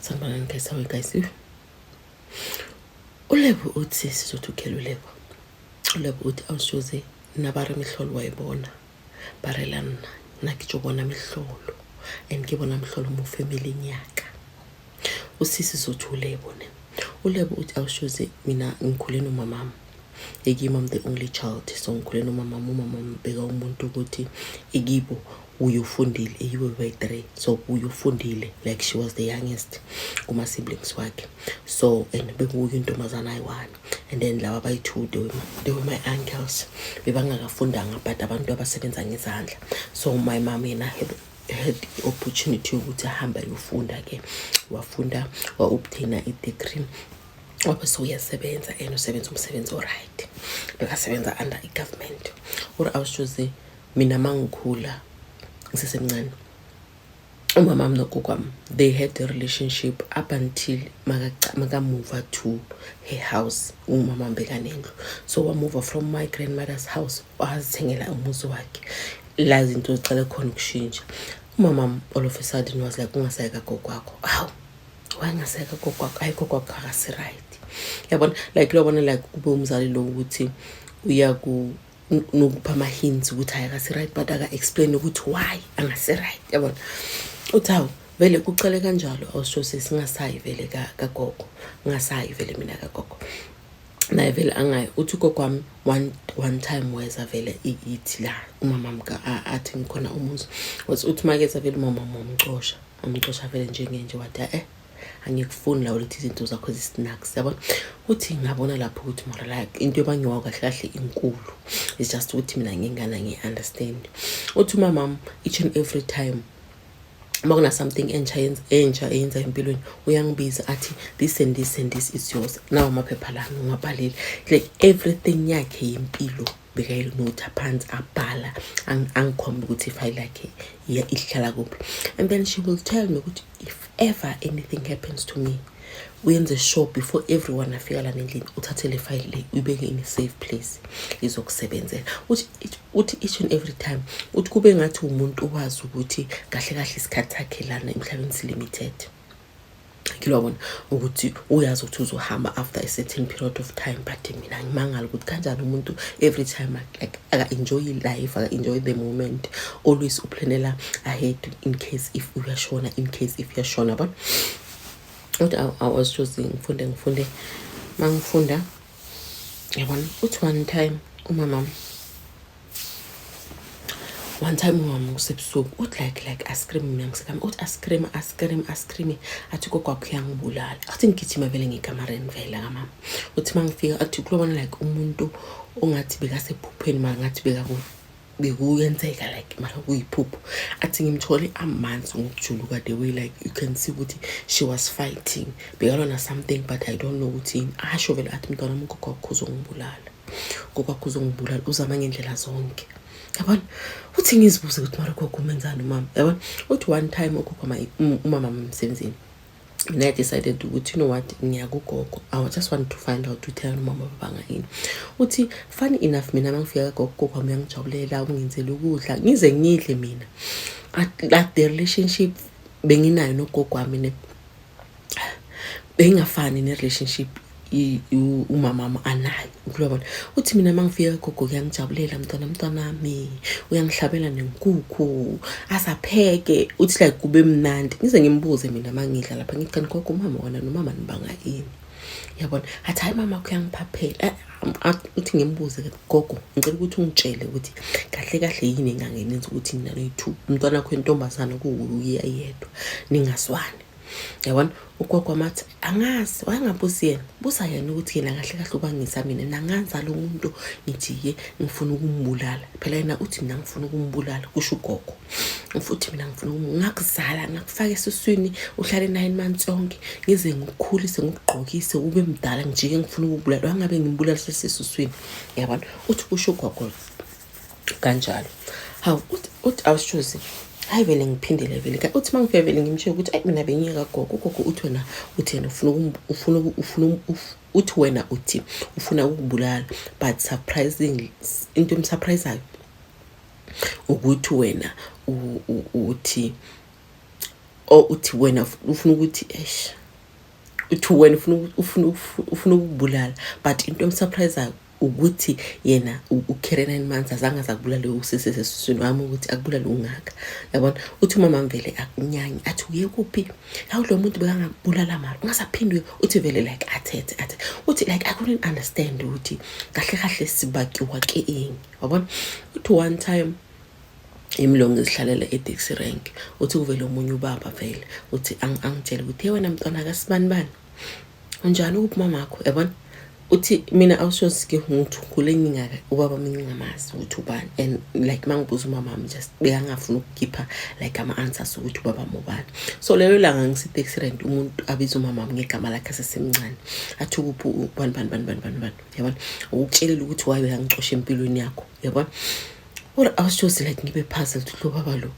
Sanibonani guys, how are you guys? ULebo uthi sizothi ukhela uLebo. ULebo uthi awushoze nna ba re mehlolo wa e bona ba rela nna nna ke tlo bona mehlolo and ke bona mehlolo mo familing ya ka. Usisi zothi uLebo ne. ULebo uthi awushoze mina ngikhule nomamami. Ekimi I'm the only child, so ngikhule nomamami. Umamami beka umuntu ukuthi ikibo uye ufundile, eyiwe by-three, so uye ufundile, like she was the youngest kuma-siblings wakhe. So and bekuye intombazana ayi-one and then laba abayi-two, they were my uncles, bebangakafundanga but abantu abasebenza ngezandla. So my mom yena had i-opportunity yokuthi ahambe ayofunda-ke, wafunda, wa-obtaina i-degree, wabe sewuyasebenza and usebenza umsebenzi o-right, bekasebenza under i-government. Uri awushoze mina mangikhula ngisesemncane, umama wami nogogo wami, they had a relationship up until makamuva to her house. Umama wami bekanendlu, so wamuva from my grandmother's house, wazithengela umuzi wakhe. La zinto zicale khona ukushintsha. Umama wami all of a sudden was like, "Ungasayi kagogo wakho." Hawu, wayengaseka gogo wakho? Hayi, gogo wakho akasi-right, yabona, like lobona, like kube umzali lo ukuthi uyaku nokupha ama-hints ukuthi hayi, akasi-right, but aka-explain ukuthi why angasi-right, yabona. Uthi hawu, vele kucale kanjalo, awusho singasayi vele kagogo, ngingasayi vele mina kagogo, naye vele angayi. Uthi ugogo wami one time weza vele ithi la umama athi ngikhona umuzi wathi, uthi makeza vele umama wamcosha, wamcosha vele njengenje, wathi, "Angikufuni la, ulethe izinto zakho ezi-snacks," yabona. Uthi ngabona lapho ukuthi mara like into ebangiwa kahle kahle inkulu, it's just ukuthi mina ngingane ngiyi-understand. Uthi umamam each and every time uma kuna something entsha entsha eyenza empilweni, uyangibiza athi, "This and this and this is yours now, amaphepha lami ngiwabhalile." Like everything yakhe yempilo bekayinotha phansi, abhala, angikhombe ukuthi ifayile yakhe ihlala kuphi. And then she will tell me ukuthi if ever anything happens to me, uyenze sure before everyone afika lana endlini, uthathe le file le, uyibeke in a safe place, izokusebenzela. Uthi each and every time, uthi kube ngathi umuntu owazi ukuthi kahle kahle isikhathi sakhe lana emhlabeni si-limited, ngilwabona ukuthi uyazi ukuthi uzohamba after a certain period of time. But mina ngimangala ukuthi kanjani umuntu every time like aka-enjoy life, aka-enjoy the moment, always uplanela ahead in case if uyashona, in case if uyashona, yabona. Uthi I was just ngifunde, ngifunde, mangifunda, yabona. Uthi one time umama, one time umama kusebusuku, uthi like a-scream, mina ngisekami, uthi a-scream, a-scream, a-scream, athi, "Gogo wakho uyangibulala." Athi ngigijima vele ngekamareni vele kamama. Uthi uma ngifika, athi kulobona like umuntu ongathi bekasephupheni, mara ngathi bekuyenzeka like mara kuyiphupho. Athi ngimthole amanzi ngokujuluka, the way like you can see ukuthi she was fighting, bekalona something, but I don't know ukuthi yini. Asho vele athi, "Mntwana wami, ugogo wakho uzongibulala, ugogo wakho uzongibulala, uzama ngendlela zonke," yabona. Uthi ngizibuze ukuthi mara ugogo umenzani umama, yabona. Uthi one time ugogo umama emsebenzini, mina I decided ukuthi, you know what, ngiya kugogo, I just want to find out ukuthi yena umama babanga yini. Uthi funny enough, mina mangifika kagogo, ugogo wami uyangijabulela, ungenzela ukudla, ngize ngidle mina. Like the relationship benginayo nogogo wami ne bengingafani ne-relationship umamama anayo, uyabona. Uthi mina uma ngifika gogo, kuyangijabulela, "Mntwana, mntwanami," uyangihlabela nenkukhu, asapheke. Uthi like kube mnandi, ngize ngimbuze mina uma ngidla lapha, ngithi, "Kanti gogo, umama wona nomama nibanga ini?" Yabona. Athi, "Hayi, mama kuyangiphaphela." Uthi ngimbuze, "Gogo, ngicela ukuthi ungitshele ukuthi kahle kahle yini engangenenza ukuthi nina noyi-two, umntwana wakho wentombazana kuwuye yedwa, ningaswani?" Yabona. Ugogo wamathi, "Angazi, wayengabuzi yena, buza yena ukuthi yena kahle kahle ubangisa mina nangazala umuntu." Ngithi ye ngifuna ukumbulala phela yena. Uthi, "Mina ngifuna ukumbulala," kusho ugogo, futhi mina ngifuna ngakuzala, ngakufaka esiswini, uhlale 9 months yonke, ngize ngikukhulise, ngikugqokise, ube mdala, ngijike ngifuna ukubulala. Wangabe ngimbulala sesesiswini, yabona. Uthi kusho ugogo kanjalo. Hawu, uthi awushozi, hayi vele ngiphindele vele. Uthi uma ngifika vele ngimtshele ukuthi ayi, mina bengiye kagogo, ugogo uthi wena, uthi yena ufuna ufuna ufuna uthi wena uthi ufuna ukukubulala, but surprisingly into emsurprisayo ukuthi wena uthi Or uthi wena ufuna ukuthi eish, uthi wena ufuna ukubulala, but into emsurprisayo ukuthi yena ucarry 9 months, azange aze akubulale usisi esesiswini wami, ukuthi akubulale ungaka, yabona. Uthi umama vele akunyanye, athi uye kuphi? Hawu, lo muntu bekangakubulala, mara ungasaphindi. Uthi vele like athethe athe, uthi like I couldn't understand ukuthi kahle kahle sibakiwa ke eng, wabona. Uthi one time imlungu izihlalela e-taxi rank, uthi kuvele omunye ubaba vele, uthi angitshele ukuthi, "Hey wena mntwana kasibani bani, unjani? Ukuphi mamakho?" Yabona, uthi mina awushosi ngithi ukhule ngingaka, ubaba mina ngingamazi ukuthi ubani, and like mangibuza umama just bekangafuni ukukhipha like ama-answers ukuthi ubaba ubani. So lelo langa ngisi-taxi rank, umuntu abiza umama ngegama lakhe asesemncane, athi, "Ukuphi bani bani bani bani bani bani?" Yabona, ukutshelela ukuthi why bekangicosha empilweni yakho, yabona. Or awushosi like ngibe puzzled, lo baba lo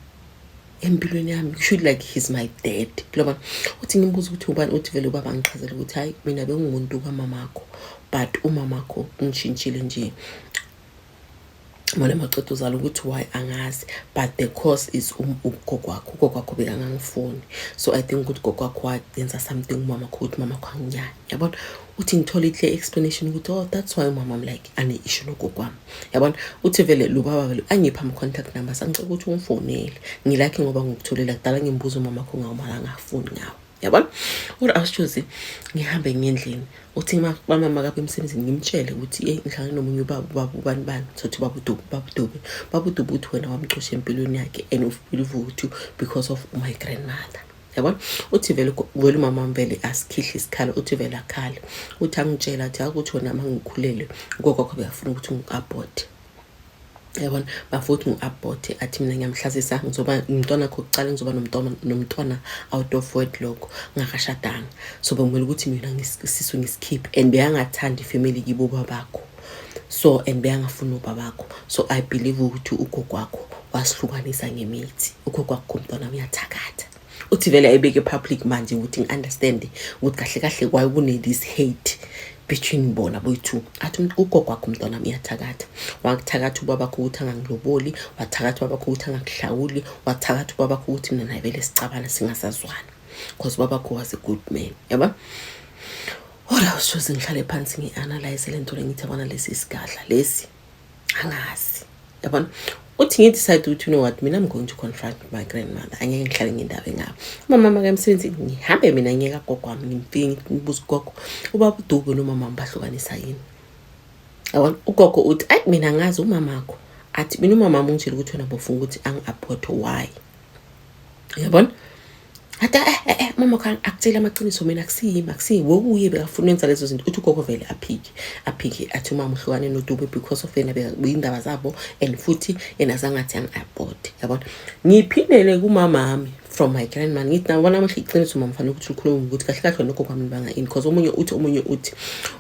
empilweni yami kusho like he's my dad, yabona. Uthi ngimbuza ukuthi ubani, uthi vele ubaba angichazele ukuthi, "Hayi, mina bengumuntu kamamakho, but umamakho ngishintshile nje mina maceda uzala, ukuthi why angazi, but the cause is ugogo wakho. Ugogo wakho bekangangifuni, so I think ukuthi ugogo wakho wayenza something umamakho ukuthi umamakho anginyanye," yabona. Uthi ngithole i-clear explanation ukuthi, oh, that's why umama like ane-issue nogogo wami, yabona. Uthi vele lo baba vele angipha ama-contact numbers, angicela ukuthi ungifonele, ngilakhe ngoba ngikutholile kudala ngimbuza umamakho ngawo, mara angafuni ngawo, yabona. Or awushozi ngihambe ngendlini, uthi mama kapha emsebenzini, ngimtshele ukuthi, "Hey, ngihlangane nomunye ubaba, ubaba ubani bani." Sothi ubaba uDube, ubaba uDube, ubaba uDube uthi wena wamcosha empilweni yakhe and ubelieve ukuthi because of my grandmother, yabona. Uthi vele vele umama vele asikhihle isikhala, uthi vele akhale, uthi angitshela, athi akuthi wena uma ngikhulelwe ugogo wakho bekafuna ukuthi ngi-abort, yabona, bafuthi ngi-aborte. Athi mina ngiyamhlazisa, ngizoba umntwana wakho kucala, ngizoba nomntwana out of wedlock, ngakashadanga, so bekumele ukuthi mina isisu ngisikhiphe, and beyangathandi ifamily kibo babakho, so and beyangafuni ubabakho, so I believe ukuthi ugogo wakho wasihlukanisa ngemithi. Ugogo wakho, umntwana, uyathakatha. Uthi vele ayibeke public manje ukuthi ngi-understand ukuthi kahle kahle why kune this hate between bona boyi-two. Athi ugogo wakho, umntwana, uyathakatha, wakuthakatha ubabakho ukuthi angangiloboli, wathakatha ubabakho ukuthi angakuhlawuli, wathakatha ubabakho ukuthi mina naye vele sicabana singasazwana, because ubabakho was a good man, yabo. Ora ushoze ngihlale phansi ngi-analyze le nto le, ngithi yabona lesi isigadla lesi angazi, yabona. Uthi ngidecide ukuthi, you know what, mina I'm going to confront my grandmother, angeke ngihlale ngendaba engabo. Umama maka emsebenzini, ngihambe mina ngiye kagogo wami, ngimfike ngibuza ugogo, "Ubaba uDube nomama wami bahlukanisa yini?" Yabona, ugogo uthi, "Ayi, mina ngazi umamakho." Athi, "Mina umama wami ungitshela ukuthi wena bofuna ukuthi angi-abort, why?" Yabona, athi, "Mama wakho akutshela amaqiniso, mina akusiyimi, akusiyi wokuye bekafuna ukwenza lezo zinto." Uthi ugogo vele aphike aphike, athi umama uhlukane noDube because of yena, beyindaba zabo, and futhi yena zange athi angi-abort, yabona. Ngiphindele kumamami from my grandma, ngithi, "Nabona namuhla iqiniso, mama, fanele ukuthi ukhulume ukuthi kahle kahle wena nogogo wami nibanga ini, because omunye uthi, omunye uthi."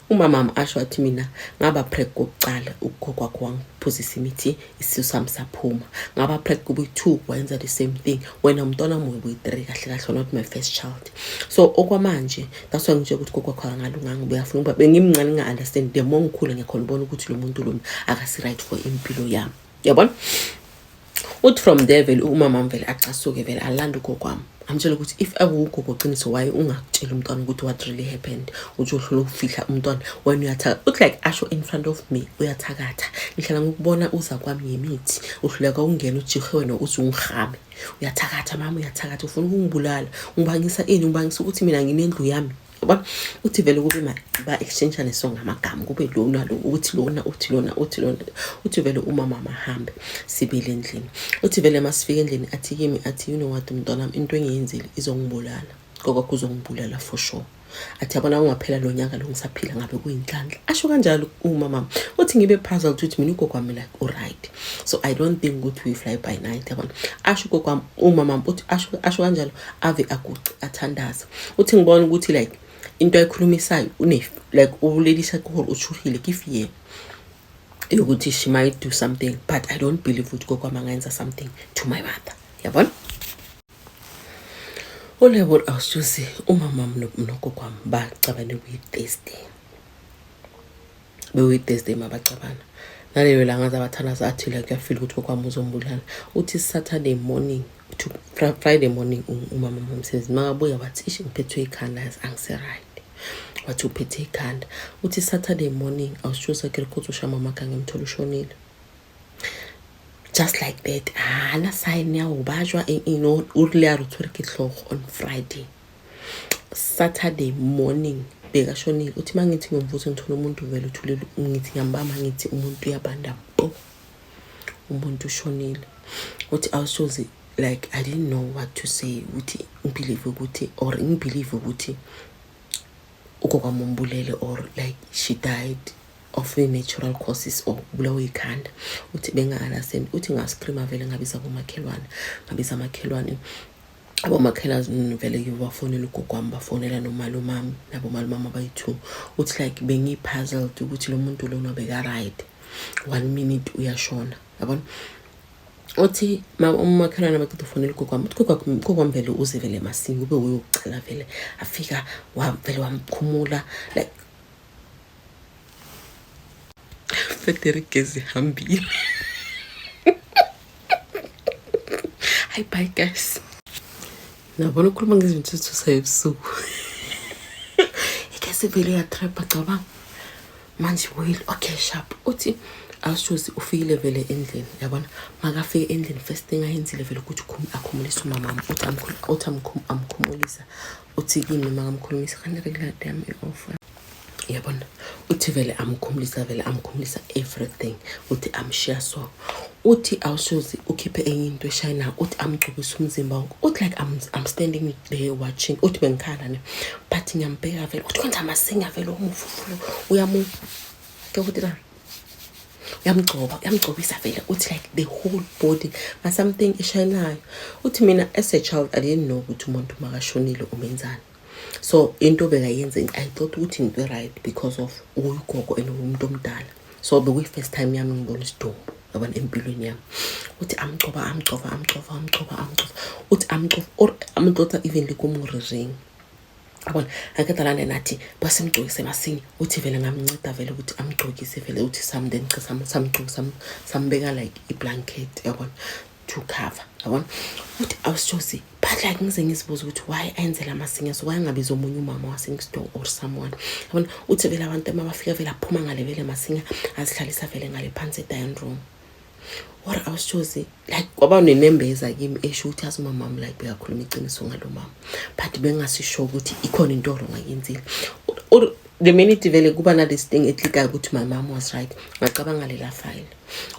Umamami asho athi, "Mina ngaba preg kokucala, ugogo wakho wangiphuzisa imithi, isisu sami saphuma. Ngaba preg kubi-two, wayenza the same thing. Wena umntwana wami webuyi-three, kahle kahle not my first child. So okwamanje that's why ngitshela ukuthi gogo wakho akangalunganga, ubeyafuna ukuba." Bengimncane nginga-understand. The more ngikhula ngiyakhona ubona ukuthi lo muntu lona akasi-right for impilo yami, yabona. Uthi from there vele umama vele acasuke, vele alande ugogo wami, amtshela ukuthi, "If ever ugogo qiniso, why ungakutsheli umntwana ukuthi what really happened? Uthi uhlula ukufihla umntwana, wena uyathakatha." Uthi like asho in front of me, "Uyathakatha, ngihlala ngikubona uza kwami ngemithi, uhluleka ukungena ujihe wena uthi ungihame. Uyathakatha mama, uyathakatha, ufuna ukungibulala. Ungibangisa ini? Ungibangisa ukuthi mina nginendlu yami," yabona. Uthi vele kube ba-exchange so ngamagama, kube lona lo uthi lona uthi lona uthi lona uthi vele umama mahambe sibile endlini. Uthi vele masifika endlini athi kimi, athi, "You know what, mntwana, into engiyenzile izongibulala, gogo uzongibulala for sure." Athi, "Yabona, ungaphela lo nyaka lo ngisaphila ngabe kuyinhlanhla." Asho kanjalo umama. Uthi ngibe puzzled ukuthi mina ugogo wami like uright, so I don't think ukuthi we fly by night, yabona. Asho ugogo wami, umama uthi asho kanjalo, ave aguce athandaza. Uthi ngibona ukuthi like into ayikhulumisayo une like ubulelisha gore o tshogile ke fear yokuthi she might do something, but I don't believe ukuthi gogo wami angayenza something to my mother, yabona. Ulebo awususi umama nogogo wami baxabane kuyi-Thursday, bekuyi-Thursday mabacabana nalelo langa azabathandaza, athi like uyafila ukuthi gogo wami uzombulala. Uthi Saturday morning To Friday morning umama umsebenzi makabuya wathi, "Ish, ngiphethwe ikhanda, yazi angise-right." Wathi uphethe ikhanda. Uthi Saturday morning awusitshosa ke re usha mama ka ngimthola ushonile, just like that. Hana sign ya ho bajwa eng. O rile a re tshwere ke hloogo on Friday, Saturday morning bekashonile. Uthi uma ngithi ngiyomvusa, ngithola umuntu vele uthulile. Ngithi ngiyambamba, ngithi umuntu uyabanda mpo, umuntu ushonile. Uthi awushozi, like, I didn't know what to say, ukuthi ngibelieve ukuthi or ngibelieve ukuthi ugogo wami umbulele or like she died of natural causes or ubulawe ikhanda. Uthi benga-understand. Uthi ngascreama vele, ngabiza bomakhelwane, ngabiza amakhelwane, abomakhelwane vele ke bafonela ugogo wami, bafonela nomalumami, nabomalumami abayi-two. Uthi like bengiyi-puzzled ukuthi lo muntu lona beka-right, one minute uyashona, yabona. Uthi umakhelwane abaqeda ufonela ugogo wami, uthi ugogo wami vele uze vele masinya, ube uyokucala vele afika vele wamkhumula like Frederick gezi hambile. Hi, bye guys. Nabona ukukhuluma ngezinto ezithusayo ebusuku. Igesi vele iyatrapha, cabanga. Manje will, okay, sharp. Uthi awushozi ufikile vele endlini, yabona. Makafike endlini, first thing ayenzile vele ukuthi akhumulise umamami. Uthi amkhumulisa. Uthi kimi makamkhulumisa kanti regular yami i-off, yabona. Uthi vele amkhumulisa, vele amkhumulisa everything. Uthi amshiya so. Uthi awushozi ukhiphe enye into eshayinayo, uthi amgcobise umzimba wonke. Uthi like I'm standing there watching. Uthi bengikhala ne, but ngiyambheka vele. Uthi kwenza masinya vele umufufulo uyamu ke ukuthi la uyamgcoba, uyamgcobisa vele. Uthi like the whole body nga-something eshayinayo. Uthi mina as a child I didn't know ukuthi umuntu makashonile umenzani, so into bekayenza I thought ukuthi into right because of uyigogo and umuntu omdala. So bekuyi-first time yami ngibona isidumbu, yabona, empilweni yami. Uthi amgcoba, amgcoba, amgcoba, amgcoba, amgcoba. Uthi amgcoba or amgcotsa even likumuriring, yabona. Akadalane nathi basimgcokise masinya. Uthi vele ngamnceda vele ukuthi amgcokise vele. Uthi then samgcokisa, sambeka like iblanket, yabona, to cover, yabona. Uthi awushozi, but like ngize ngizibuza ukuthi why ayenzela masinya, so why angabizi omunye umama wase-next door or someone, yabona. Uthi vele abantu uma bafika vele aphuma ngale vele masinya, azihlalisa vele ngale phansi e-dining room. Or awushozi like kwaba nenembeza kimi esho ukuthi yazi umamami like bekakhuluma iqiniso ngalo mama, but bengasisho ukuthi ikhona into wrong ayenzile. Or the minute vele kuba nalesi thing eclickayo ukuthi my mom was right, ngacabanga lela file.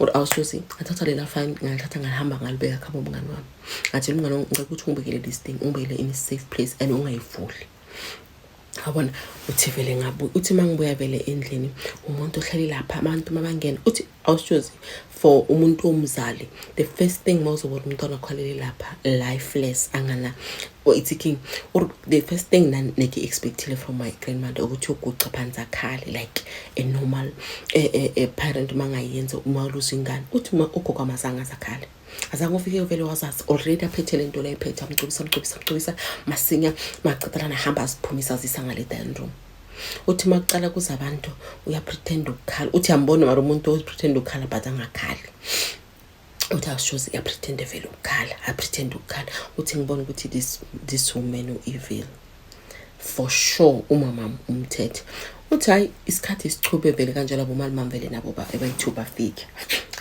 Or awushozi ngathatha lela file, ngalithatha, ngalihamba, ngalibeka khabo umngani wami. Ngathi, "Umngani wami, ngicela ukuthi ungibekele this thing, ungibekele in a safe place and ungayivuli," yabona. Uthi vele ngabuya. Uthi uma ngibuya vele endlini, umuntu ohleli lapha, abantu uma bangena. Uthi awushozi for umuntu omzali, the first thing uma uzobona umntwana akhalele lapha lifeless, angana or it's king, or the first thing neke-expectile from my grandmother ukuthi uguca phansi akhale like a normal a parent uma ngayenza uma luza ingane. Uthi uma ugogo amazange azakhale, azange ufike vele wazazi already aphethe le nto layiphethe, amcubisa, amcubisa, amcubisa masinya. Macedalana ahamba aziphumisa, azisa ngale dining room. Uthi uma kucala kuza abantu, uyapretend ukukhala. Uthi yambona mara umuntu oyipretend ukukhala but angakhali. Uthi awushozi uyapretend vele ukukhala, apretend ukukhala. Uthi ngibona ukuthi this woman u-evil for sure, umama umthethe. Uthi hayi, isikhathi sichube vele kanjalo, abomalumami vele nabo bayi-two bafike,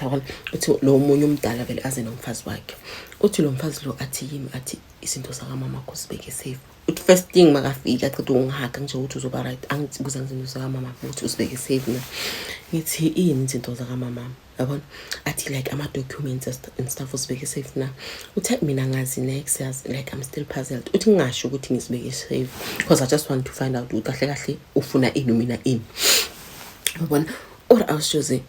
yabona. Uthi lo munye umdala vele aze nomfazi wakhe. Uthi lo mfazi lo athi yimi, athi, "Izinto zakamama kho zibeke safe." Uthi first thing makafika aceda ukungihaga nje ukuthi uzoba right, angibuza ngezinto zakamama ukuthi uzibeke safe na. Ngithi, "Ini izinto zakamama?" Yabona. Athi like ama-documents and stuff uzibeke safe na. Uthi mina ngazi next, yazi, like I'm still puzzled. Uthi ngingasho ukuthi ngizibeke safe because I just want to find out ukuthi kahle kahle ufuna ini, mina ini, yabona. Or awushoze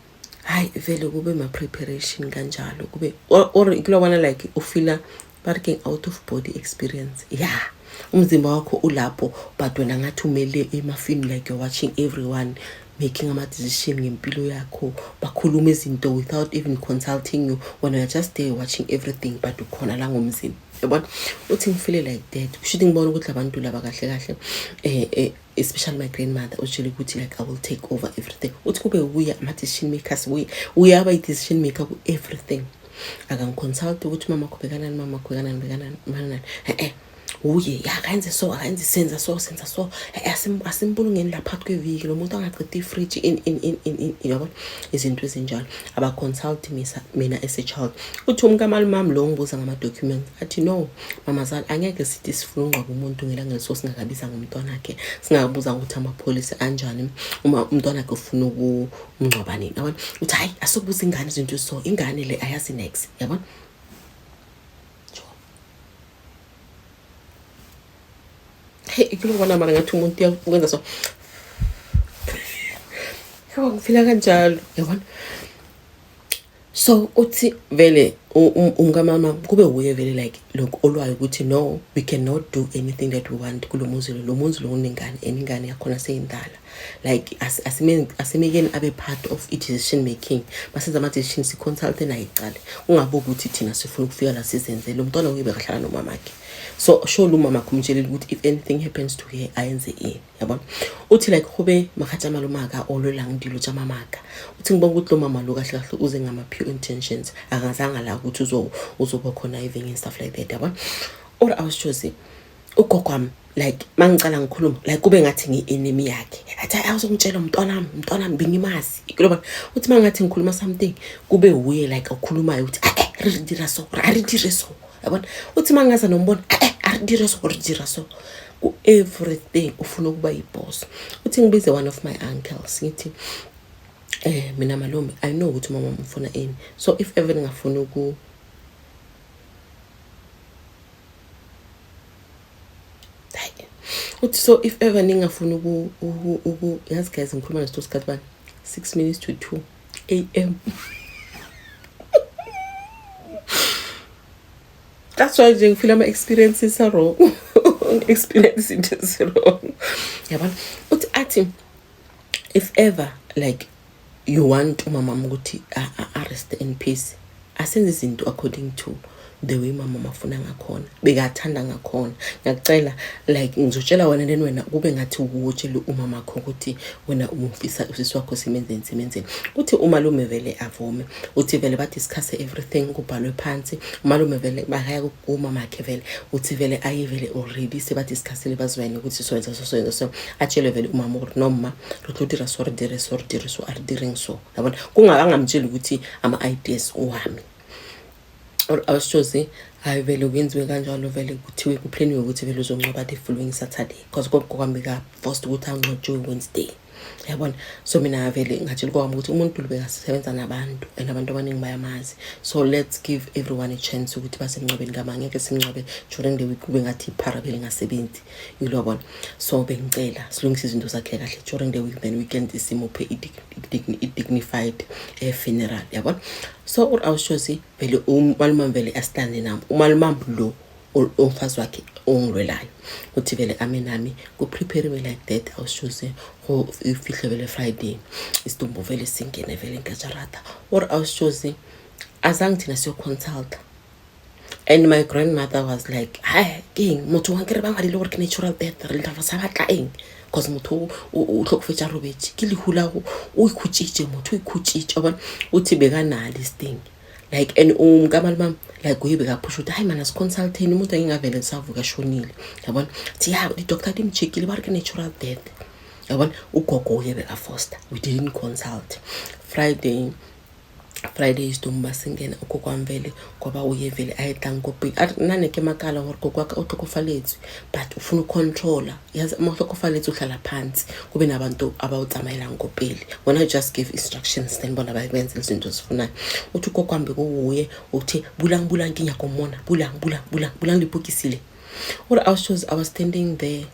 hayi vele kube ma-preparation kanjalo, kube or kulobona like ufila parking out of body experience, yeah, umzimba wakho ulapho but wena ngathi umele emafini, like you're watching everyone making ama-decision ngempilo yakho, bakhuluma izinto without even consulting you, wena you're just there watching everything but ukhona la ngomzimba, yabona. Uthi ngifile like that, kusho ukuthi ngibona ukuthi labantu laba kahle kahle, especially my grandmother, utshele ukuthi like I will take over everything. Uthi kube uya ama-decision makers, uye uyaba i-decision maker ku-everything. Akangiconsult ukuthi mama kho bekanani, mama kho bekanani, bekanani, bekanani. E-e, uye ya akayenze so, akayenze, senza so, senza so. Asimbulungeni la phakathi kweviki lo muntu angaqeda ifriji in in in in in, yabona, izinto ezinjalo. Abaconsult mina as a child. Uthi umkamalumami lo ngibuza ngama-documents, athi no mamazala, angeke sithi sifuna ungcwaba umuntu ngelanga eliso singakabiza ngomntwana akhe, singabuza ukuthi amapholisi anjani, uma umntwana akhe ufuna ukumngcwaba nini, yabona. Uthi hayi, asokubuza ingane izinto, so ingane le ayazi next, yabona. Hey, ke lo bona mara ngathi umuntu uyenza so, yabo, ngifila kanjalo, yabona. So uthi vele umkamama kube wuye vele like lokhu olwayo ukuthi no, we cannot do anything that we want kulo muzi lo, lo muzi lo unengane and ingane yakhona seyindala. Like asimekeni abe part of i-decision making. Masenza ama-decision, siconsulte naye kucala, kungabi ukuthi thina sifuna ukufika la sizenzele. Lo mntwana uye bekahlala nomamakhe, so sure umamakhe umtshelile ukuthi if anything happens to her ayenze ini, yabona. Uthi like gobe mogatša malomaka o lwelang dilo tša mamaka. Uthi ngibona ukuthi lo mama lo kahle kahle uze ngama-pure intentions, akazanga la ukuthi uzoba conniving and stuff like that, yabona. Or awusitshozi ugogo wami, like mangicala ngikhuluma, like kube ngathi ngi-enemy yakhe, athi hayi, awuzongitshela umntwanami, umntwanami bengimazi yabona. Uthi mangathi ngikhuluma something, kube wuye like okhulumayo ukuthi eh, re dira so, a re dire so, yabona. Uthi mangaza nombona, eh, a re dire so, re dira so, ku-everything ufuna ukuba yiboss. Uthi ngibize one of my uncles, ngithi mina malume, I know ukuthi umama ufuna ini, so if ever ngingafuni uku uthi so if ever ningafuni uku yazi guys, ngikhuluma nesito sikhathi bani, 6 minutes to 2 a.m. That's why nje ngifila ama-experiences a-wrong, experience izinto ezi-wrong, yabona. Uthi athi if ever like you want umamam ukuthi a-rest in peace, asenze izinto according to the way mama mafuna ngakhona, bekathanda ngakhona. Ngiyacela, like ngizotshela wena, then wena kube ngathi uwutshele umama wakho ukuthi wena umfisa usisi wakho simenzeni, simenzeni. Uthi umalume vele avume. Uthi vele badiscuss everything, kubhalwe phansi. Umalume vele bakaya kumamakhe vele, uthi vele aye vele already sebadiscussile, bazwene ukuthi soyenza so, soyenza so. Atshele vele umama ukuthi noma re tlo dira so, re dire so, re dire so, a re direng so, yabona. Kungakangamtsheli ukuthi ama-ideas wami or awusitshozi. Hayi vele kuyenziwe kanjalo, vele kuthiwe kuplaniwe ukuthi vele uzongcwaba the following Saturday, because gogo kwami ka-forced ukuthi angcwatshwe Wednesday, yabona. So mina vele ngatshela kwami ukuthi umuntu lo bekasebenza nabantu and abantu abaningi bayamazi, so let's give everyone a chance ukuthi basemngcwabeni kama ngeke simngcwabe during the week, kube ngathi iphara belingasebenzi, yilobona. So bengicela silungise izinto zakhe kahle during the week, then weekend simuphe i-dignified funeral, yabona. So ur awushozi vele umalumami vele asihlale nami, umalumami lo umfazi wakhe ongilwelayo, uthi vele ame nami kuprepariwe like that. Awushoze go ifihle vele Friday, isidumbu vele singene vele nkajarata. Or awushozi azange thina siyoconsulta, and my grandmother was like, hayi ke eng, motho wa nkere ba ngwadile gore ke natural death, re tla sa batla eng? Cause motho o tlhokofetše a robetše, ke lehu la go o ikhutšitše, motho o ikhutšitše, wa bona. Uthi bekanalo this thing like, and umkamalumami like uye bekaphusha ukuthi hayi mana siconsulteni umuntu, angingavele ngisavuka shonile, yabona. Thi ya di-doctor dimcheckile, ba re ke natural death, yabona. Ugogo uye bekafoster, we didn't consult. Friday isidumbu basingena, ugogo wami vele ngoba uye vele ayetlang kopeng, a nna ne ke makala gore gogo waka o tlhokofaletswe, but ufuna ucontrola, yazi uma uhlokofaletswe uhlala phansi kube nabantu abawutsamayelang kopele, wena just give instructions, then bona bayenze izinto ezifunayo. Uthi ugogo wami bekuwuye uthi bulang, bulang, ke nyaka ummona, bulang, bulang, bulang, bulang lebhokisi le. Or I was standing there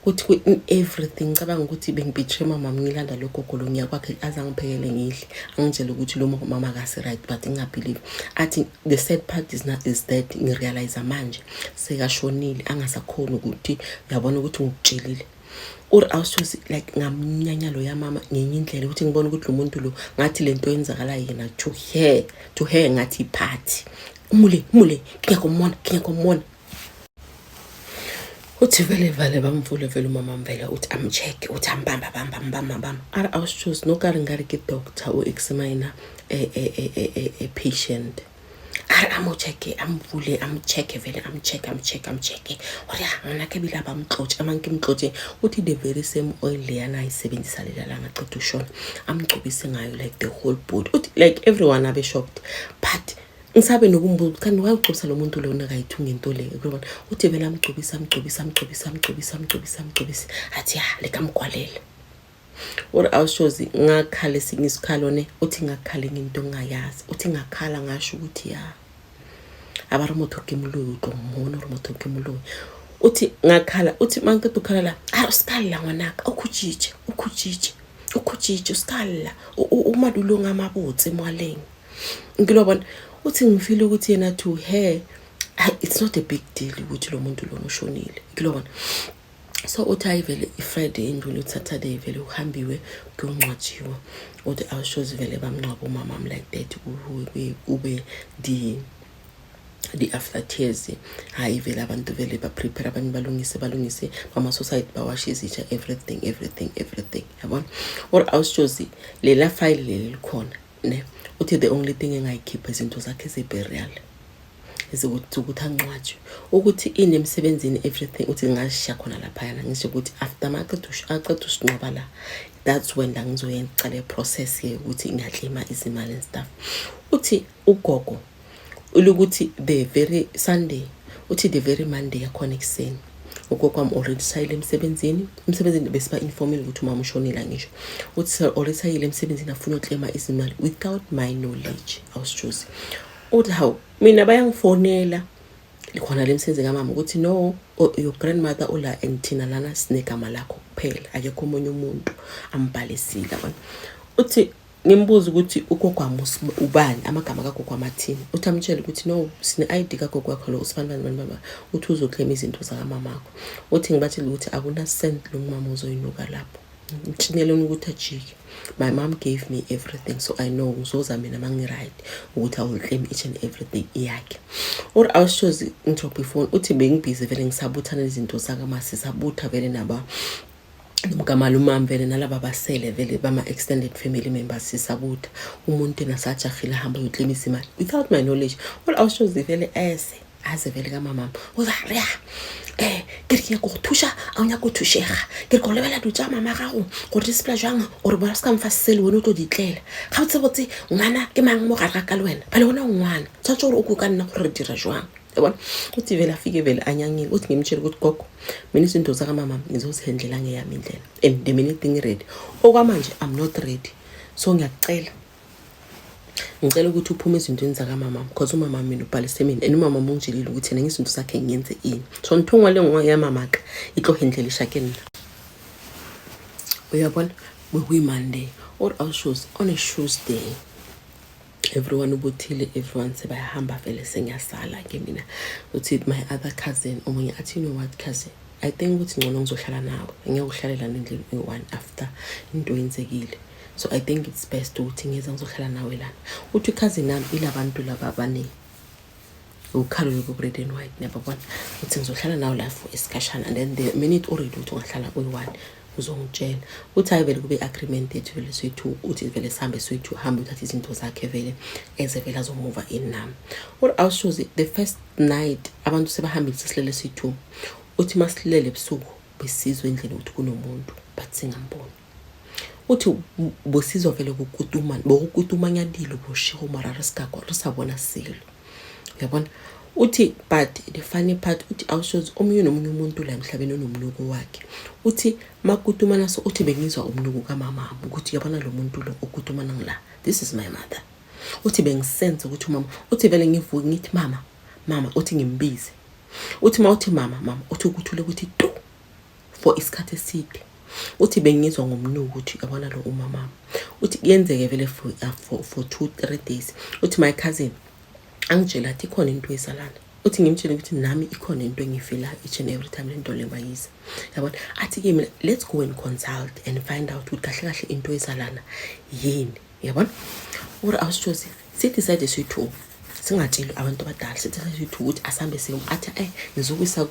kuthi in everything ngicabanga ukuthi bengibetray mama, ngilanda lo gogo lo ngiya kwakhe aze angiphekele ngidle, angitshele ukuthi lo mama akasi right, but ngingabelieve. Athi the sad part is not is that ngirealize manje sekashonile, angasakhoni ukuthi uyabona ukuthi ngikutshelile. Or awushozi like ngamnyanya lo yamama ngenye indlela ukuthi ngibone ukuthi lo muntu lo ngathi lento yenzakala yena to her ngathi iphathi umule umule, ngiyakumona, ngiyakumona. Uthi vele vale bamvule vele umama vele, uthi amcheck, uthi ambamba bamba ambamba bamba. Ara awushozi no ka re nkare ke doctor o examine a patient. A re a mo checke, a mo bule, a mo checke vele, a mo checke, a mo checke, a mo checke gore ya ngwanaka ebile a ba mtlotse amang ke mtlotse. Uthi the very same oil leyana ayisebenzisa lela langa aqeda ushona, amgcobise ngayo like the whole body. Uthi like everyone abe shocked, but ngisabe nokumbuza ukuthi kanti wayugcobisa lo muntu lona kayithunga into le ukubona. Uthi vele amgcobise, amgcobise, amgcobise, amgcobise, amgcobise, amgcobise, athi ya likamgwalele or awushozi ngakhala esinye isikhalo ne. Uthi ngakhala enye into ongayazi. Uthi ngakhala ngasho ukuthi ya a ba re motho ke moloi, o tlo mmona gore motho ke moloi. Uthi ngakhala, uthi mangiceda ukukhala la, a re o ska lla ngwanaka, o khutšitše, o khutšitše, o khutšitše, o ska lla, o madulong a mabotse moaleng nkile bona. Uthi ngifile ukuthi yena to her it's not a big deal ukuthi lo muntu lona ushonile, ngile bona. So uthi hayi vele i-Friday indlule, uthi Saturday vele uhambiwe kuyongcwatshiwa. Uthi awushozi vele bamngcwaba umamam like that, kube the after tears. Hayi vele abantu vele ba-prepare, abanye balungise, balungise bama-society, bawashe izitsha, everything, everything, everything, yabona. Or awushozi lela file leli likhona ne. Uthi the only thing engayikhipha izinto zakhe ze-burial, ukuthi angcwatshwe, ukuthi ini emsebenzini, everything. Uthi ngashiya khona laphayana, ngisho ukuthi after maqeda aqeda usincwaba la, that's when la ngizoyenza le process ke ukuthi ngiya-claima izimali and stuff. Uthi ugogo ukuthi the very Sunday, uthi the very Monday yakhona ekuseni, ugogo wami already sayile emsebenzini. Emsebenzini besiba-informile ukuthi umama ushonile, ngisho uthi already sayile emsebenzini, afuna uku-claima izimali without my knowledge. Awusitshozi uthi hawu, mina bayangifonela khona le msebenzi kamama ukuthi no, your grandmother ula and thina lana sinegama lakho kuphela, akekho omunye umuntu ambhalisile, yabona. Uthi ngimbuza ukuthi ugogo wami ubani, amagama kagogo wami athini. Uthi amtshele ukuthi no, sine-ID kagogo wakho lo usibani bani bani bani, uthi uzo-claima izinto zakamamakho. Uthi ngibatshele ukuthi akuna-cent lo mama uzoyinuka lapho, ngitshineleni ukuthi ajike. My mom gave me everything, so I know ngizoza mina mangi-right ukuthi I will claim each and everything iyakhe. Or awushozi ngidrop ifoni. Uthi bengibhizi vele ngisabuthana izinto zakamasi, sabutha vele naba nomkamalumami vele nalaba basele vele bama-extended family members, sisabutha. Umuntu yena sajahile ahamba uyo-claimisa imali without my knowledge. Well, awushozi vele ese aze vele kamamami o ya ke re ke nyaka go thuša, a o nyaka go thušega, ke re ko lebelela dilo tša mama gago gore di sepela jwang, gore bona se ka mfa sele wena o tlo di tlela gabotsebotse. Ngwana ke mang mo gare ga ka le wena? Phela wena o ngwana, tshwanetse gore o kwe ka nna gore re dira jwang, yabona. Uthi vele afike vele anyangile. Uthi ngimtshele ukuthi gogo, mina izinto zakamama ngizozihendlela ngeyami indlela and the minute ngi-ready. Okwamanje I'm not ready, so ngiyakucela, ngicela ukuthi uphume ezintweni zakamama because umama mina ubhalise mina and umama ungitshelile ukuthi yena ngezinto zakhe ngiyenze ini, so nthongwa le ngwa yamamaka itlohendlelisha ke nna, uyabona. Bekuyi-Monday or awushows on a Tuesday, everyone ubuthile, everyone sebayahamba vele, sengiyasala ke mina. Uthi my other cousin omunye athi, "You know what, cousin, I think ukuthi ngcono ngizohlala nawe, ngeke uhlalela nendlini eyi-one after into yenzekile, so I think it's best ukuthi ngeza ngizohlala nawe lana." Uthi i-cousin yami ilabantu laba abane ukhalo lobu red and white, niyababona. Uthi ngizohlala nawe la for isikhashana and then the minute already uthi ungahlala uyi-one uzongitshela. Uthi hayi vele kube i-agreement yethu vele soyi-two. Uthi vele sihambe soyi-two, hambe uthathe izinto zakhe vele eze vele azomuva in nami. Or awushozi the first night abantu sebahambile, sesilele soyi-two. Uthi masilele ebusuku besizwe endlini ukuthi kunomuntu but singamboni. Uthi bosizwa vele kukutuma, bokukutumanyadilo boshego, mara re ska re sa bona selo, uyabona. Uthi but the funny part, uthi awushozi omunye nomunye umuntu la emhlabeni onomnuko wakhe. Uthi makutumana so, uthi bengizwa umnuko kamamami ukuthi yabona lo muntu lo okutumana ngila, this is my mother. Uthi bengisense ukuthi umama. Uthi vele ngivuke ngithi, "Mama, mama." Uthi ngimbize. Uthi ma uthi, "Mama, mama," uthi ukuthule ukuthi tu for isikhathi eside. Uthi bengizwa ngomnuko ukuthi yabona lo umamama. Uthi kuyenzeke vele for 2-3 days. Uthi my cousin angitshela athi ikhona into ezalana. Uthi ngimtshele ukuthi nami ikhona into engiyi-feelayo each and every time le nto le mayiza, yabona. Athi ke mina, "Let's go and consult and find out ukuthi kahle kahle into ezalana yini," yabona. Uri awusitshozi si-decide siyi-two, singatsheli abantu abadala, si-decide siyi-two ukuthi asambe siyo. Athi ngizokuyisa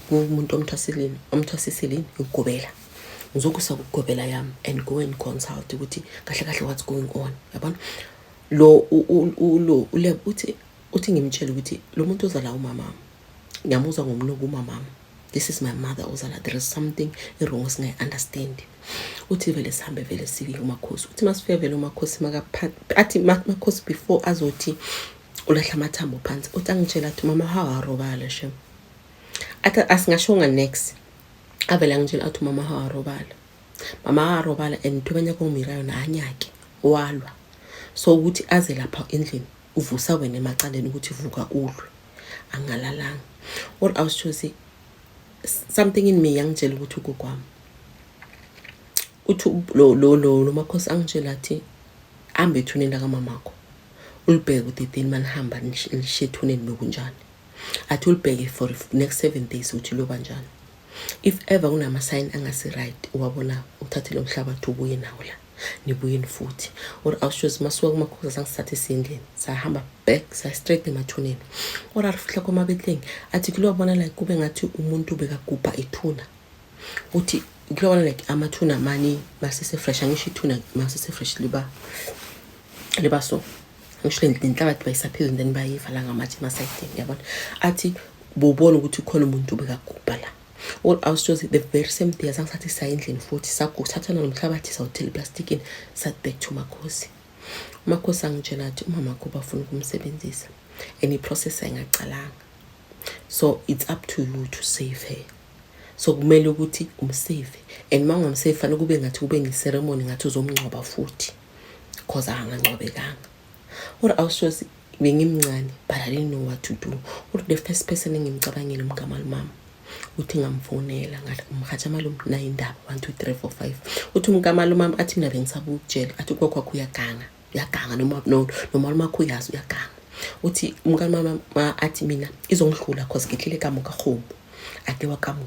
kumuntu omthwasileni, omthwasiseleni ukugobela, ngizokusa kugobela yami and go and consult ukuthi kahle kahle what's going on, yabona. Lo lo uLebo uthi ngimtshele ukuthi lo muntu ozala umama ngiyamuzwa ngomnuko umamami. This is my mother ozala, there is something wrong singayi-understand. Uthi vele sihambe vele sifike umakhosi. Uthi masifike vele umakhosi athi makhosi before azothi ulahla amathambo phansi, uthi angitshela athi mama hawarobala shem. Athi asingashonga next, avele angitshela athi mama hawarobala, mama hawarobala, and ntho ba nyaka go mira yona ha nyake walwa. So ukuthi aze lapha endlini uvusa wena emacaleni ukuthi vuka ulwe, angalalanga. Or awusitshosi something in me yangitshela ukuthi ugogo wami. Uthi lo makhosi angitshela athi hambe ethuneni lakamamakho, ulibheke ukuthi manihamba nishiye ethuneni bekunjani. Athi ulibheke for next 7 days ukuthi loba njani. If ever kunama-sign angasi-right uwabona, uthathe lo mhlabathi ubuye nawo la, nibuyeni futhi. Or awushozi masuka kumakhosi azange sithathe siyendlini, sahamba back, saya straight emathuneni. Or arifihla komabetleng, athi kulobona like kube ngathi umuntu bekagubha ithuna. Uthi kulobona like amathuna mani masese-fresh, angisho ithuna masese-fresh liba so, ngisho le nhlabathi bayisaphezulu, then bayivala ngamatshe emasayidini, yabona. Athi bubona ukuthi khona umuntu bekagubha la. Or awusitshozi the very same day azange sathi saya endlini futhi, sathathana nomhlabathi sawuthela eplastikini, sathi back to makhosi. Umakhosi angitshela athi umamakho bafuna ukumsebenzisa and i-process ayingacalanga, so it's up to you to save her. So kumele ukuthi umsave, and uma ungamsave fanele kube ngathi kube nge-ceremony, ngathi uzomngcwaba futhi, cause akangangcwabekanga. Or awushozi bengimncane, but I didn't know what to do. Or the first person engimcabangile umkamalumama. Uthi ngamfonela, ngathi umhatsha malume, nayi indaba, 1 2 3 4 5. Uthi umkamalumama athi mina bengisaba ukutshela, athi ugogo wakho uyaganga, uyaganga, noma no nomalume wakho uyazi uyaganga. Uthi umkamama athi mina izongihlula cause ngihlile kamuka kgomo ake wakamu,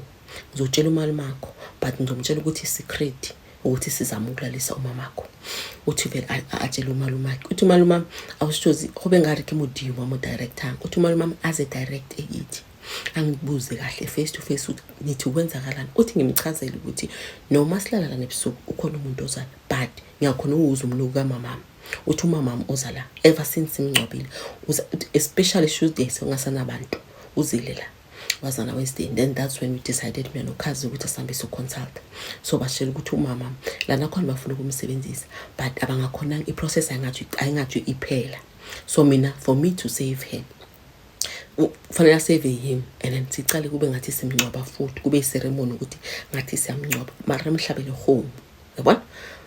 ngizotshela umalumakho, but ngizomtshela ukuthi secret ukuthi sizama ukulalisa umamakho. Uthi vele atshele umalumakhe. Uthi umalumami awusitshozi gobe ngari ke Modimo wa mo directang. Uthi umalumami aze direct ekithi, angibuze kahle face to face ukuthi nithi kwenzakalani. Uthi ngimchazele ukuthi noma silala lana ebusuku ukhona umuntu ozala, but ngiyakhona ukuwuza umnuko kamamami. Uthi umamami oza la ever since simngcwabile uza, especially Tuesday sekungasanabantu, uzile la wazana Wednesday. Then that's when we decided mina nokhazi ukuthi asihambe so-consult. So basitshela ukuthi umama lana khona bafuna ukumsebenzisa, but abangakhonanga, i-process ayingathi iphela. So mina, for me to save her, kufanele asave him and then sicale kube ngathi simngcwaba futhi, kube i-ceremony ukuthi ngathi siyamngcwaba, mara emhlabele home, yabona.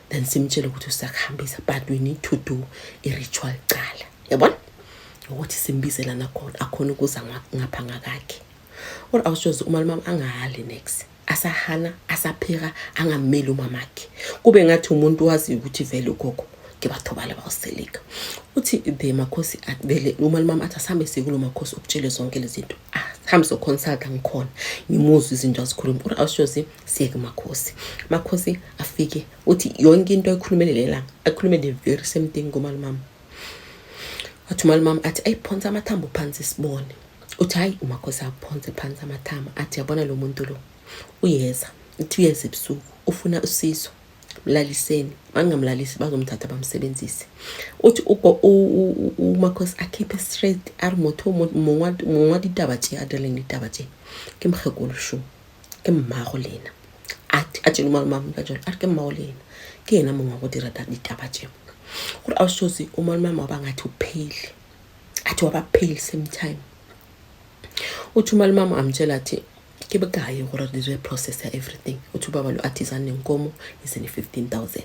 Then simtshele ukuthi usakuhambisa, but we need to do i-ritual cala, yabona, ukuthi simbize lana khona akhona ukuza ngapha ngakakhe. Or awushozi umalumama angahali next, asahana asapheka, angameli umamakhe, kube ngathi umuntu waziyo ukuthi vele ugogo ke batho bale bawuselika. Uthi the makhosi vele umalumama athi asihambe sikulo makhosi ukutshele zonke lezi zinto, sihambe soconsulta, ngikhona ngimuzwe izinto azikhuluma. Or awushozi siye kumakhosi, makhosi afike uthi yonke into ayikhulumele lelanga akhulume the very same thing kumalumama. Wathi umalumama athi ayiphonse amathambo phansi sibone. Uthi hayi, umakhosi aphonse phansi amathambo, athi yabona lo muntu lo uyeza, uthi uyeza ebusuku ufuna usizo, mlaliseni, bangamlalisi bazomthatha bamsebenzise. Uthi umakhosi akhiphe straight a re motho mongwa ditaba tše a dirileng ditaba tše ke mokgekolo sho, ke mmago lena. A tšele umalumame ka jalo, a re ke mmago lena, ke yena mongwe wa go dira ditaba tše. Gore awushozi umalumame waba ngathi upheli, athi waba pale same time. Uthi umalumame amtshela athi ke bokae gore re dire process ya everything. Uthi ubaba lo athi izani nenkomo, ize ne-15 000,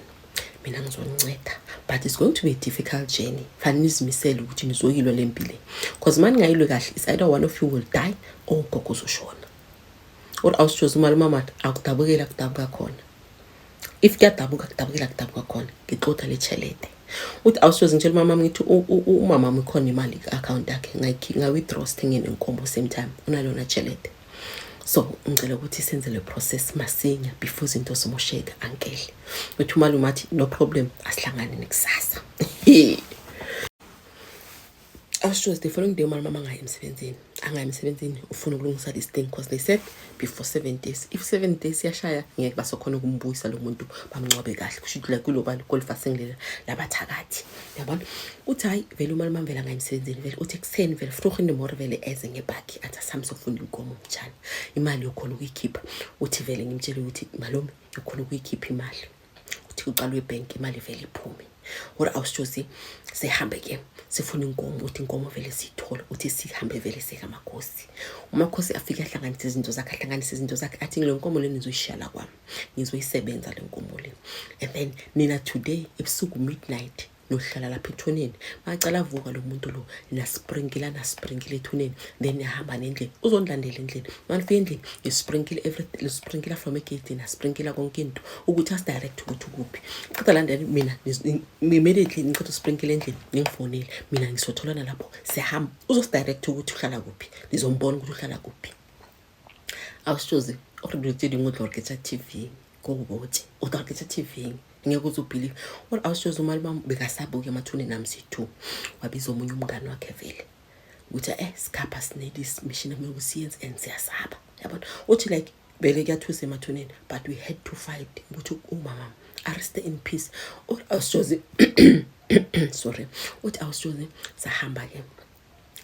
mina ngizoninceda, but it's going to be a difficult journey, fanele nizimisele ukuthi nizoyilwa le mpi le, because ma ningayilwe kahle it's either one of you will die or ugogo uzoshona. Or awusitshozi umalumama athi akudabukeli akudabuka khona, if kuyadabuka kudabukela kudabuka khona, ngixotha le chelete. Uthi awusitshozi ngitshela umama ngithi umama wami ikhona imali ku-account yakhe, nga-withdraw sithenge nenkomo same time, unalona chelete. So ngicela ukuthi senze le process masinya before izinto zimosheka, ankele. Uthi umalume athi no problem, asihlangane nekusasa. Awushozi. Awushozi the following day umalume angayi emsebenzini, angayi emsebenzini, ufuna ukulungisa this thing because they said before 7 days, if 7 days yashaya ngeke basokhona ukumbuyisa lo muntu bamncwabe kahle. Kusho ukuthi like kulo bani kolifaseng labathakathi, yabona. Uthi hayi vele umalume vele angayi emsebenzini vele. Uthi ekuseni vele vroeg in the morning vele eze ngebhakhi, athi asihambe sofuna inkomo mtshana, imali yokhona ukuyikhipha. Uthi vele ngimtshele ukuthi malume yokhona ukuyikhipha imali, uthi kuqalwe ebhenki imali vele iphume. Ore awusitshozi sihambe ke sifuna inkomo. Uthi inkomo vele siyithole. Uthi sihambe vele sekamakhosi, umakhosi afike ahlanganise izinto zakhe, ahlanganise izinto zakhe, athi le nkomo le nizoyishiya la kwami, ngizoyisebenza le nkomo le, and then nina today ebusuku midnight nohlala lapha ethuneni. Macala avuka lo muntu lo, nasprinkila, nasprinkila ethuneni, then niyahamba nendlini, uzonilandela endlini. Manifika endlini ngisprinkile everything, ngisprinkila from egeyidini, nasprinkila konke into ukuthi asidirect ukuthi ukuphi. Qeda landela mina immediately ngiceda usprinkile endlini, ningifonele mina, ngizotholana lapho siyahamba. Uzosidirect ukuthi uhlala kuphi, nizombona ukuthi uhlala kuphi. Awusitshozi ore dilo tse dingwe o tla gore ke tsa TV ko go botse, o tla gore ke tsa TV, ngeke uze ubelieve. Or awusitshozi umalume bekasabuka emathuneni ami siyi-two, wabiza omunye umngane wakhe vele ukuthi sikhapha sinelisi mission ekumele ukuthi siyenze and siyasaba, yabona. Uthi like vele kuyathusa emathuneni, but we had to fight ukuthi umama arest in peace. Or awusitshozi, sorry, uthi awusitshozi sahamba-ke,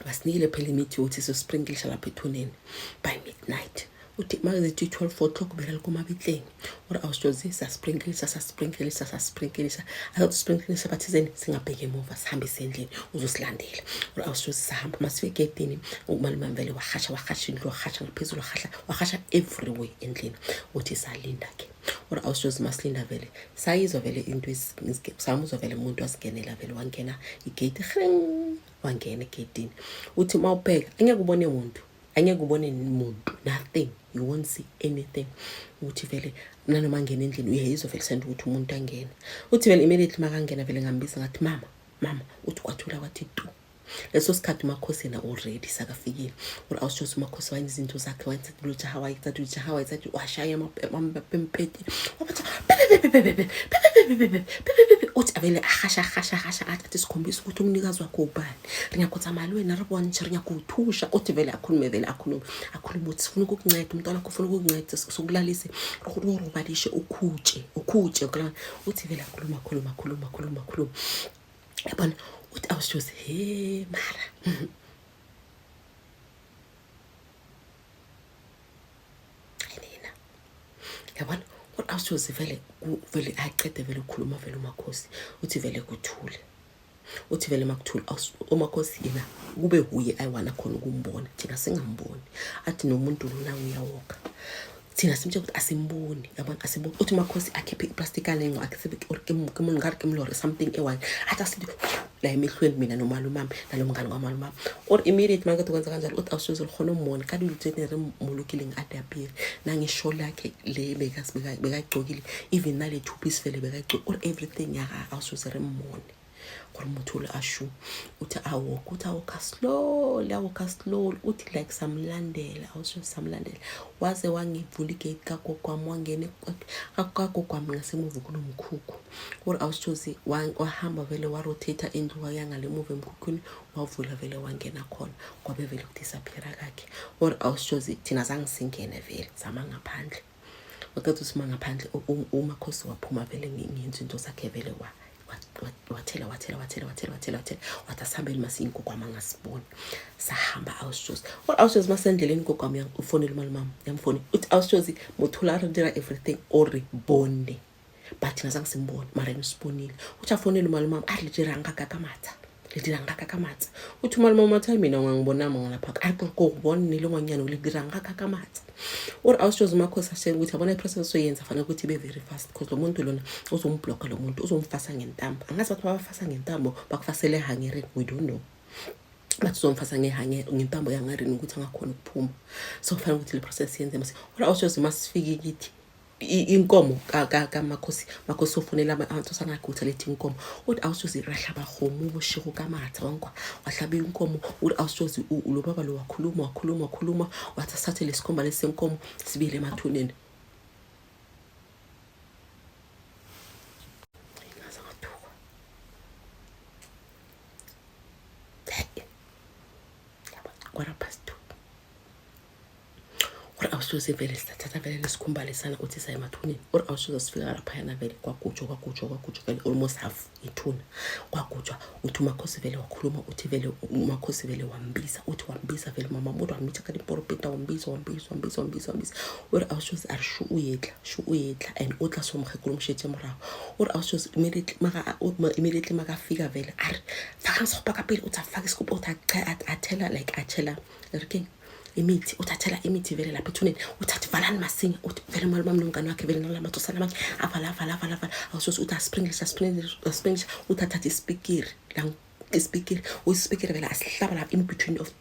basinikile phela imithi yokuthi sosprinklisha lapha ethuneni by midnight. Uthi mazithi 12 o'clock bela likomabitleng. Ore awusitshozi sasprinklisha, sasprinklisha, sasprinklisha, asathi sprinklisha bathizeni singabheki emuva, sihambe sendlini, uzosilandela. Ore awusitshozi sahamba, masifika egedini umalume vele wahasha, wahasha indlu, wahasha ngaphezulu, wahasha, wahasha everywhere endlini. Uthi salinda ke. Ore awusitshozi masilinda vele sayizwa vele into, samuzwa vele umuntu wasingenela vele, wangena igate, ring, wangena egedini. Uthi uma ubheka angeke ubone muntu, angeke ubone muntu, nothing, you won't see anything. Uthi vele nanoma angena endlini uyayizwa vele sento ukuthi umuntu angena. Uthi vele immediately makangena vele ngambiza ngathi mama, mama. Uthi kwathula kwathi tu. Leso sikhathi umakhosi yena already sakafikile. Or awusitshosi umakhosi wayenza izinto zakhe, wayenza lujaha, wayethatha ujaha, wayethatha washaya amapempeti, wabathi uthi avele ahasha, ahasha, ahasha, athi sikhombisa ukuthi umnikazi wakho ubani, re nyaka go tsamaya le wena, re bontshe, re nyaka go thusha. Uthi vele akhulume, vele akhulume, akhulume, uthi sifuna ukukunceda, umntwana wakho ufuna ukukunceda, sokulalise, re robadishe, ukhutshe, ukhutshe. Uthi vele akhuluma, akhuluma, akhuluma, akhuluma, akhuluma, yabona. Uthi awusitshosi he mara nina, yabona. Uthi awusitshosi vele vele aqede vele ukukhuluma vele umakhosi. Uthi vele kuthule. Uthi vele makuthule umakhosi yena kube huye ayiwana khona ukumbona, thina singamboni. Athi nomuntu lona uyawoka, thina simtshela ukuthi asimboni, yabona, asimboni. Uthi umakhosi akhiphe iplastic alengo ngari ke mlore something ewane, athi asithi la emehlweni mina nomalumami nalo mngani kwamalumami. Or immediate makade kwenza kanjalo, uthi awusizo likhona umbona ka dilo tse ne re molokileng a diapere nangisho lakhe le bekayigcokile, even nale two piece vele bekayigcokile or everything yaka awusizo re mmone gore motho ole a shu. Uthi awoka, uthi awoka slowly, awoka slowly. Uthi like samlandela, awusho samlandela waze wangivula igate kagogo wami, wangena kagogo wami ngasemuva kunomkhukhu. Or awusitshozi wahamba vele warotate indlu, waya ngale muva emkhukhwini, wavula vele wangena khona, kwabe vele kudisappeara kakhe. Or awusitshozi thina zange singene vele, sama ngaphandle. Waqeda usima ngaphandle, umakhosi waphuma vele ngenza into zakhe vele, wathela, wathela, wathela, wathela, wathela, wathela. Wathi asihambeni masiye, igogo wami angasiboni. Sahamba awusitshozi. Or awusitshozi masendleleni igogo wami ufonela umalume, yamfoni. Uthi awusitshozi mothola a re dira everything o re bone, but thina zange simbone, mara yena usibonile. Uthi afonele umalume, a re le dirang ka ka matha, le dirang ka ka matha. Uthi umalume wathi hayi mina ungangibonama ngalapha, a re ko bone le ngwanyana le dirang ka ka matha. Or awusitshozi umakhosi ashe ukuthi yabona iprocess ozoyenza fanele ukuthi ibe very fast because lo muntu lona uzombhlokha, lo muntu uzomfasa ngentambo. Angazi bathi babafasa ngentambo bakufasele ehangereni, we don't know, bathi uzomfasa ngentambo yangarini ukuthi angakhona ukuphuma. So kufanele ukuthi le process yenze mase. Or awusitshozi masifike kithi inkomo kamakhosi, makhosi ofonela abantu sanakhe ukuthi alethe inkomo. Uthi awusitshozi rahlaba kgomo boshego ka matha wankwa, wahlaba inkomo. Uthi awusitshozi lo baba lo wakhuluma, wakhuluma, wakhuluma, wathi asithathe lesikhomba lesi senkomo sibuyele emathuneni. Ngaze ngathuka. Awushoze vele sithatha vele lesikhumba lesana, uthi saya emathuneni. Or awushoze sifika laphayana vele kwagujwa, kwagujwa, kwagujwa vele almost half ithuna kwagujwa. Uthi umakhosi vele wakhuluma, uthi vele umakhosi vele wambiza, uthi wambiza vele mama umuntu wammitha kanti imporopita wambiza, wambiza, wambiza, wambiza, wambiza. Ore awushoze a re shu uyetla, shu uyetla and o tla so mokgekolo mošetse morago. Ore awushoze immediately maka, immediately makafika vele a re fakang segopa ka pele, uthi afake isigubhu, uthi athela like athela re keng imithi, uthi athela imithi vele lapha ethuneni, uthi athi valani masinya. Uthi vele umalume wami nomngane wakhe vele nala mathosana amanye avala, avala, avala, avala. Awushoze uthi asprinklisha, asprinklisha, asprinklisha. Uthi athathe isipikiri la, isipikiri, uyispikiri vele asihlaba lapha in between of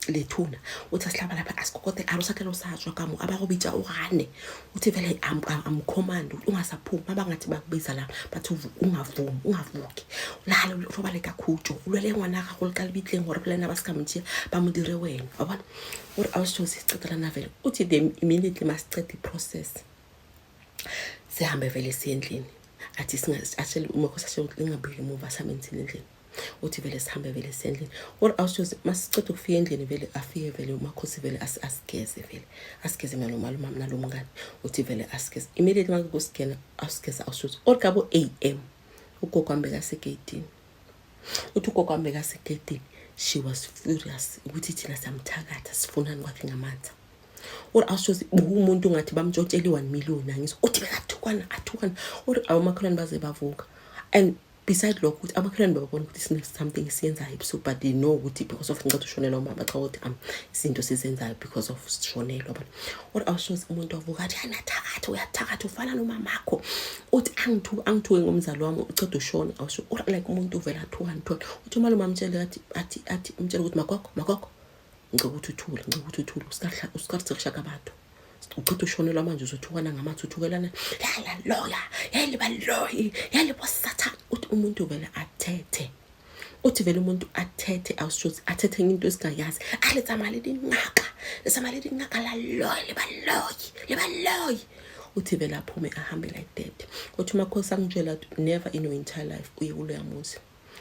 lethuna. Uthi asihlaba lapha asikokotela, a re o sa tlela o sa tswa ka mo a ba go bitsa o gane. Uthi vele amcommand ungasaphumi, abangathi bakubiza la bathi ungavumi, ungavuki, ulale robale ka khutso, o lwele ngwana gago le ka lebitleng gore le ena ba se ka motšea ba mo dire wena wa bona. Ore awusitho sicetelana vele, uthi the immediately masiceda i-process sihambe vele siye endlini. Athi atshele umakhosi atshele ukuthi lingabuyeli emuva, sihambe ngithini endlini. Uthi vele sihambe vele siye endlini. Or awushozi masiceda ukufika endlini vele afike vele umakhosi vele asigeze vele, asigeze mina nomalume nalo mngane. Uthi vele asigeze immediately makusigena asigeze awushozi or kabo am ugogo wami bekasegeyidini. Uthi ugogo wami bekasegeyidini, she was furious ukuthi thina siyamthakatha, sifunani kwakhe ngamanzi. Or awushozi umuntu ngathi bamtshontshela i-1 million, angizwa. Uthi bekathukana, athukana. Or awomakhelwane baze bavuka. And beside lokho ukuthi amakhelwane babona ukuthi sine something esiyenzayo ebusuku, but they know ukuthi because of ngiceda ushonelwa umama, cha ukuthi izinto sizenzayo because of sishonelwa bona. Or awushozi umuntu wavuka athi anathakatha, uyathakatha, ufana nomamakho. Uthi angithuke, angithuke ngomzali wami uceda ushona. Awusho or like umuntu uvela athuka ngithona. Uthi umalume amtshele athi athi athi umtshele ukuthi magogo, magogo, ngicela ukuthi uthule, ngicela ukuthi uthule, usikhathi abantu uceda ushonelwa manje uzothukana ngamathi, uthukelana lala loya yeli baloyi yeli bosathane. Uthi umuntu vele athethe, uthi vele umuntu athethe awushothi athethe into esingayazi, a le tsamaya le dingaka, le tsamaya le dingaka la loyi le baloyi le baloyi. Uthi vele aphume ahambe like that. Uthi umakhosi angitshela never in your entire life uye kuloya muzi,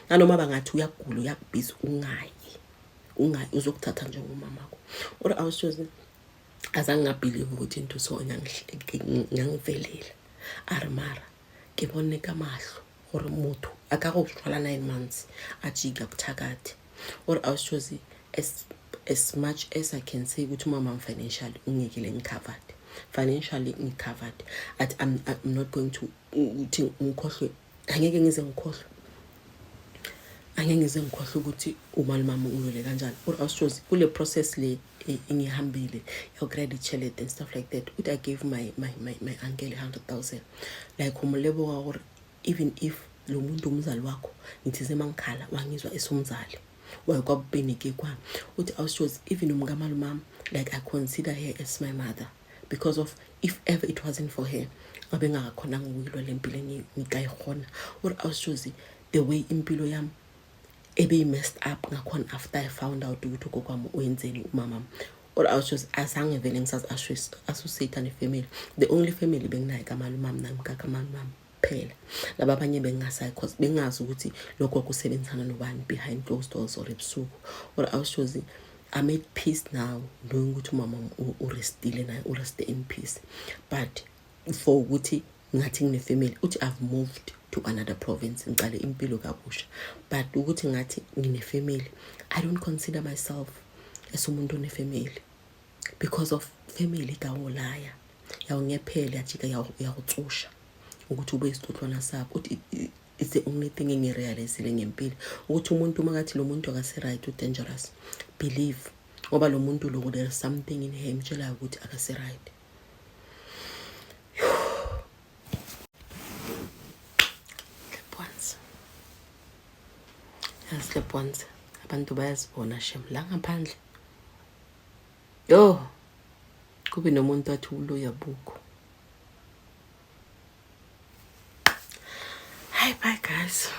nanoma bangathi uyagula uyakubhiza, ungayi, ungayi, uzokuthatha njengomamakho. Or awushozi azange ngabhilive ukuthi into so ngangivelela. A re mara ke bone ka mahlo gore motho a ka go tshwala 9 months a jika buthakathi. Or awushozi as much as I can say ukuthi umama financially ungekile, ngi-covered financially, ngi-covered. Athi I'm not going to ukuthi ngikhohlwe, angeke ngize ngikhohlwe, angeke ngize ngikhohlwe ukuthi umalumami ungilwele kanjani. Or awushozi kule process le engihambile yoku-credit chelete and stuff like that, uthi I gave my uncle 100,000, like umleboga gore even if lo muntu umzali wakho, ngithize mangikhala wangizwa esumzali wayekwabubhenike kwami. Uthi awushozi even umkamalumami, like I consider her as my mother because of if ever it wasn't for her ngabe ngakakhonanga ukuyilwa le mpilo ngikayikhona. Or awushozi the way impilo yami ebeyi-messed up ngakhona after I found out ukuthi ugogo wami wenzeni umamami. Or awushozi azange vele ngisazi-associate ne-family. The only family benginayo kamalumami namkakamalumami kuphela, laba abanye bengingasayi cause bengazi ukuthi lokho kusebenzisana nobani behind closed doors or ebusuku. Or awushozi I'm at peace now knowing ukuthi umama urestile naye, ureste in peace. But for ukuthi ngathi ngine-family, uthi I've moved to another province, ngicale impilo kabusha, but ukuthi ngathi ngine-family, I don't consider myself as umuntu one-family because of family kawolaya yawungephela yajika yawutsusha ukuthi ube isithuthwana sakho. Uthi it's the only thing engirealizile ngempilo ukuthi umuntu makathi lo muntu akase-right, u-dangerous, believe, ngoba lo muntu lo there is something in him tshelayo ukuthi akase-right. Clip once, yazi, clip once, abantu bayazibona shem la ngaphandle. Yo, kube nomuntu athi uloya bukho. Hi, bye guys.